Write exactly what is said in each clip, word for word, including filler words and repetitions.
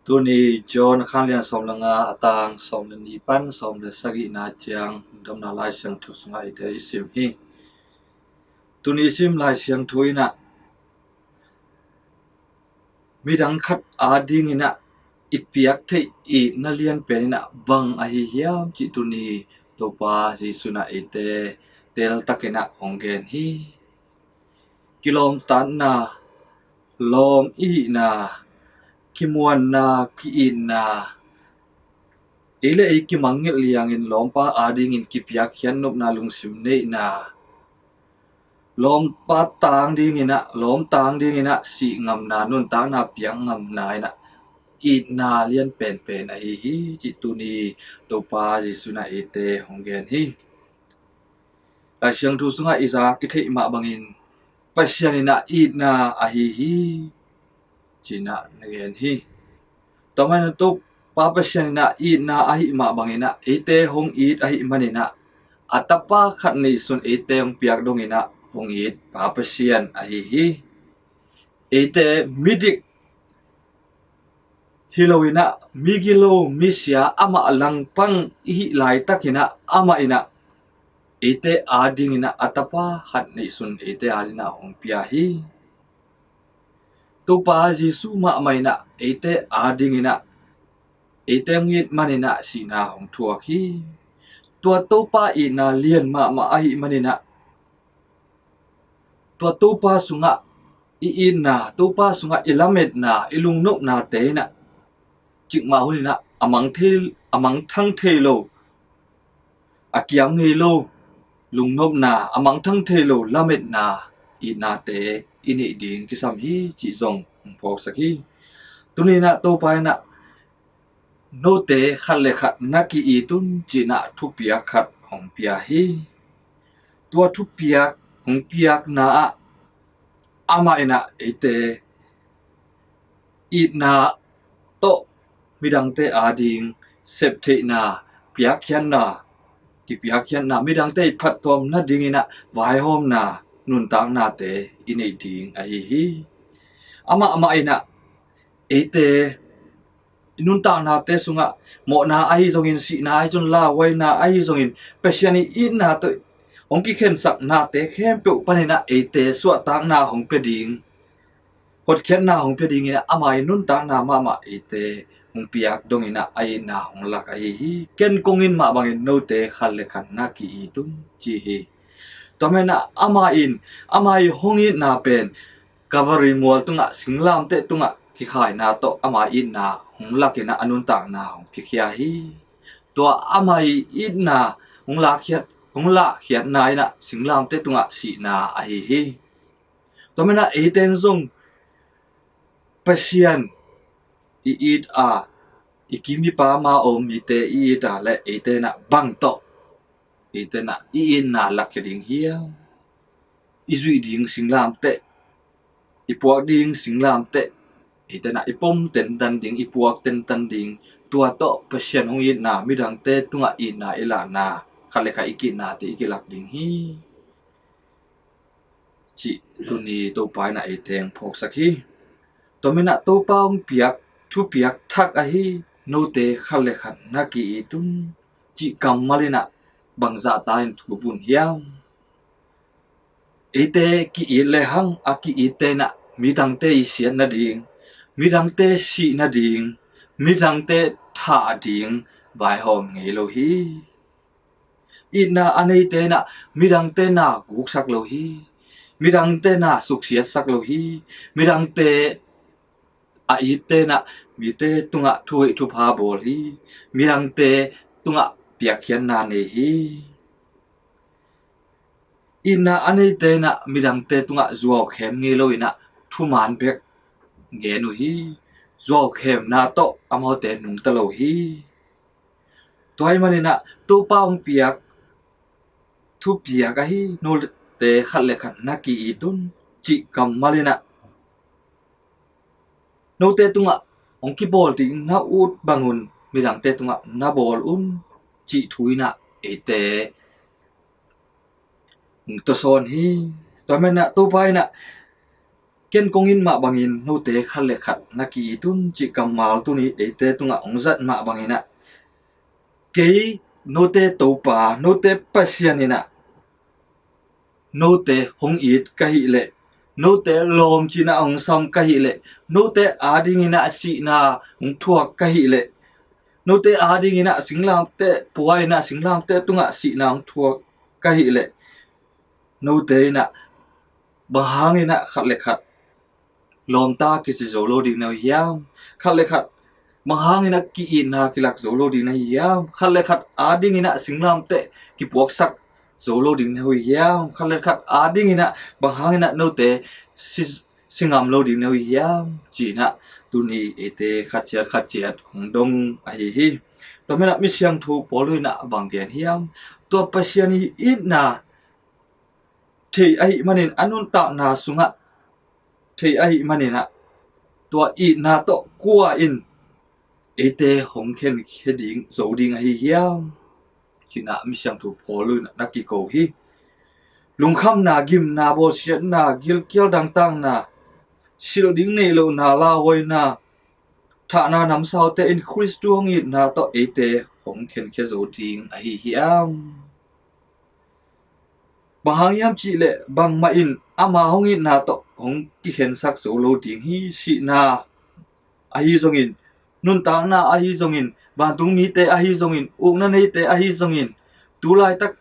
Tuni John a khanlian sawm le nga, a tang sawm le nih pan sawm le sagihna ciang Lungdamna Lai Siangtho sungah eite i sim hi. Tuni i sim Lai Siangtho in ah midang khat adingin ah i piak theih itna lianpen in ah bang ahi hiam cih tuni Topa Jesuh in ah eite teltakin ah hong gen hi. Kilawmtatna, lawm i hihna, kimuanna, ki-itna, ei le ei kimangngilh liangin lawmpa adingin kipiakkhiat nopna, lungsim neihna, lawmpa tang dingin ah, lawm tang dingin ah sih ngamna, nuntakna piak ngamna in ah itna lian penpen ahi hi cih tuni Topa Jesuh in ah eite hong gen hi. Lai Siangtho sungah i zak i theih mah bangin Pasian in ah itna ahi hi ci-in ah na gen hi. Tua manin Topa Pasian in ah itna ahih mah bangin ah eite hong it ahih manin ah a tapa khat neihsun eite hong piak dongin ah hong it Pa Pasian ahi hi. Eite midik hi loin ah migilo misia amah langpang i hih laitakin ah amah in ah eite adingin ah a tapa khat neihsun eite adingin ah hong pia hi. Topa Jesuh mahmah in ah eite adingin ah eite hong it manin ah sihna hong thuak hi. Tua Topa itna lian mahmah ahih manin ah tua Topa sungah i itna, Topa sungah i lametna, i lungnopnate in ah cikmah hun in ah a mang thei, a mangthang thei lo, a kiam ngei lo lungnopna, a mangthang thei lo lametna, itnate i neih ding kisam hi cih zong hong phawksak hi. Tuni in ah Topa in ah note khat le khat na ki-it un ci-in ah thupiak khat hong pia hi. Tua thupiak hong piakna ah amah in ah eite itna tawh midangte ading septheihna, piakkhiatna, kipiakkhiatna, midangte i phattuam nadingin ah vaihawmna, nuntaknate i neih ding ahi hi. Amah mah in ah eite i nuntaknate sungah mawhna ahi zongin, sihna ahi zongin, lauhuaina ahi zongin, Pasian i itna tawh hong kikhensak nate khempeuh panin ah eite suahtakna hong pia ding, hotkhiatna hong pia dingin ah ama i nuntakna mahmah eite hong piak dongin ah a itna hong lak ahi hi. Ken kong it mah bangin note khat le khat na ki-it un ci hi. Tua manin ah ama in, ama i hong itna pen Calvary mual tungah, singlamteh tungah kikhaina tawh ama itna hong lakin ah a nuntakna hong piakhia hi. Tua ama i itna hong lahkhiat, hong lahkhiatna in ah singlamteh tungah sihna ahi hi. Tua manin ah eite in zong Pasian i it a, i kim i pam a om mite i it a leh eite in ah bang tawh, eite in ah i itna lakkhia ding hiam? I zuih ding singlamteh, i puak ding singlamteh, eite in ah i pom tentan ding, i puak tentan ding, tua tawh Pasian hong itna, midangte tungah itna i lahna, khat le khat i ki-itnate i kilak ding hi cih tuni Topa in ah eite hong phawksak hi. Tua manin ah Topa hong piak thupiak thak ahi, note khat le khat na ki-it un cih kammal in ah bangzah ta in thu bun hiam? Eite ki-it lehang a ki-itte in ah midangte i siat nading, midangte sih nading, midangte thah ding vaihawm ngei lo hi. Itna a neite in ah midangte na guksak lo hi. Midangte na suksiatsak lo hi. Midangte a itte in ah mite tungah thuhoih thupha bawl hi. Midangte tungah piakkhiatna nei hi. Itna a neite in ah midangte tungah zuaukhem ngei lo in ah thuman bek gen uh hi. Zuaukhenna tawh amaute nungta lo hi. Tua ahih manin ah Topa hong piak thupiak ahi, note khat le khat na ki-it un cih kammal in ah note tungah hong kibawl ding na ut bangun midangte tungah na bawl un cih thu in ah eite hong tawsawn hi. Tua manin ah Topa in ah Ken kong it mah bangin note khat le khat na ki-it un cih kammal tuni eite tungah hong zat mah bangin ah, kei note Topa, note Pasian in ah note hong it ka hih leh, note lawm ci-in ah hong sam ka hih leh, note adingin ah sihna hong thuak ka hih leh, note adingin ah singlamteh pua in ah singlamteh tungah sihna hong thuak ka hih leh, note in ah bang hangin ah khat le khat lawmta kici zo lo ding na hi hiam? Khat le khat bang hangin ah ki-itna kilak zo lo ding na hi hiam? Khat le khat adingin ah singlamteh kipuaksak zo lo ding na hi hiam? Khat le khat adingin ah bang hangin ah note si, si ngam lo ding na hi hiam? Ci-in ah tuni eite khat ciat khat ciat hong dong ahi hi. Tua manin ah Misiangtho Paul in ah bang gen hiam? Tua Pasian i itna thei ahih manin, a nuntakna sungah thei ahih manin ah, tua itna tawh kua in eite hong khenkhia ding, zo ding ahi hiam? Ci-in ah Misiangtho Paul in ah na kiko hi. Lungkhamna, gimna, bawlsiatna, gilkial dangtakna, silh ding neih lohna, lauhuaina, thahna namsaute in Khristu hong itna tawh eite hong khenkhia zo ding ahi hiam? Bang hang hiam cih leh bangmah in ama hong itna tawh hong kikhensak zo lo ding hi. Sihna ahi zongin, nuntakna ahi zongin, vantung mite ahi zongin, ukna neite ahi zongin, tu laitak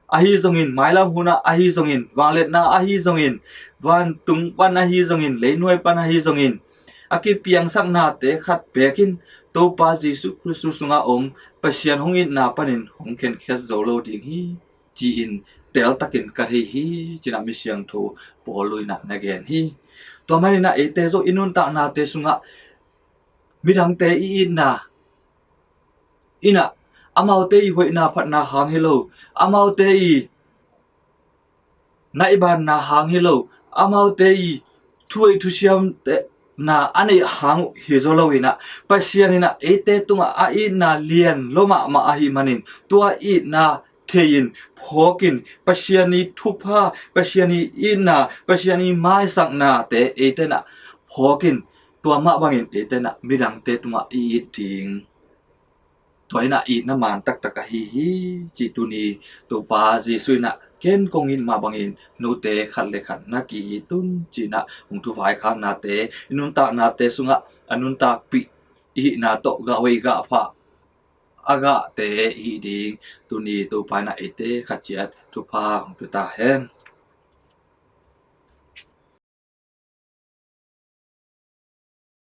ahi zongin, mailam hunah ahi zongin, vangliatna ahi zongin, vantung pan ahi zongin, leinuai pan ahi zongin, a kipiangsaknate khat beek in Topa Jesu Khristu sungah om Pasian hong itna panin hong khenkhia zo lo ding hi, ci-in teltakin ka thei hi, ci-in ah Misiangtho Paul in ah na gen hi. Tua manin ah eite zong i nuntaknate sungah midangte i itna in ah, amaute i hoihna phatna hang hi lo, amaute i naihbanna hang hi lo, amaute i thuhoih thusiamna a neih hang uh hi zaw lo in ah, Pasian in ah eite tungah a itna lian lua mahmah ahih manin, tua itna thei-in, phawkin, Pasian i thupha, Pasian i itna, Pasian i maisaknate eite in ah phawkin, tua mah bangin eite in ah midangte tungah i it ding, tua in ah itna man taktak ahi hi, cih tuni Topa Jesu in ah, ken kong it mah bangin note khat le khat na ki-it un, ci-in ah hong thuvaikhaknate, i nuntaknate sungah a nuntakpih i hihna tawh gah hoih gah pha a gahte i hih ding tuni Topa in ah eite khat ciat thupha hong pia ta hen.